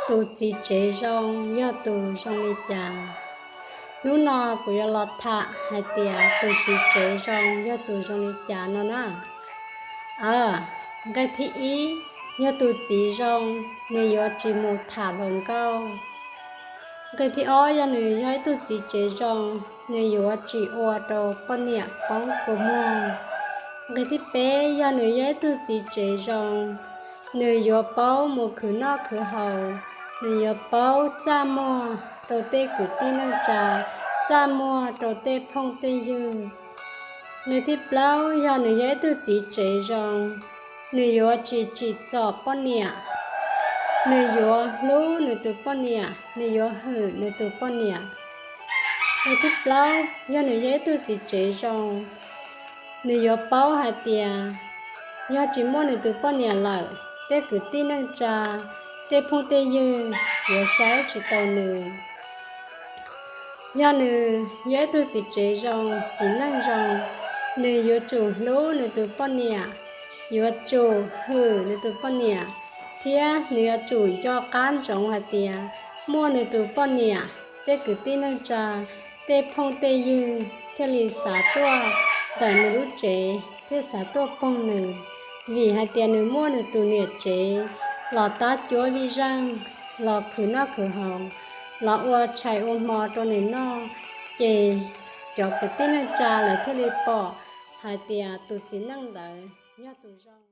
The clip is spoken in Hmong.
Tus txiv tsev zoo yog tus zoo li cas? Hnub no kuv yuav los tham hais tias tus txiv tsev zoo yog tus zoo li cas no na. Nqe thib ib, yog tus txiv zoo, nws yuav tsis mus tham hluas nkauj. Nqe thib ob, yog nws yog ib tug txiv tsev zoo, nws yuav tsis ua rau poj niam poob kua muag. Nqe thib peb, yog nws yog ib tug txiv tsev zoo, nws yuav paub mus khwv noj khwv haus, nws yuav paub txaj muag rau tej kwv tij neej tsa, txaj muag rau tej phooj tej ywg. Nqe thib plaub, yog nws yog ib tug txiv tsev zoo, nws yuav tsis tsim txom poj niam, nws yuav hlub nws tus poj niam, nws yuav hwm nws tus poj niam. Nqe thib plaub, yog nws yog ib tug txiv tsev zoo, nws yuav paub hais tias yog tsis muaj nws tus poj niam lawm, tej kwv tij neej tsa, tej phooj tej ywg yuav saib tsis taus nws. Yog nws yog ib tug txiv tsev zoo, txiv neej zoo, nws yuav tsum hlub nws tus poj niam, yuav tsum hwm nws tus poj niam, thiab nws yuav tsum nco qab ntsoov hais tias muaj nws tus poj niam, tej kwv tij neej tsa, tej phooj tej ywg thiaj li xav tuaj ntawm nws lub tsev thiab xav tuaj poog nws, vim hais tias nws muaj nws tus niam tsev los tab cuab vij zeej, los khwv noj khwv haus, los ua tshais ua hmo rau nws noj, ces cov kwv tij neej tsa lawv thiaj li pom hais tias tus txiv neej ntawd yog tus zoo.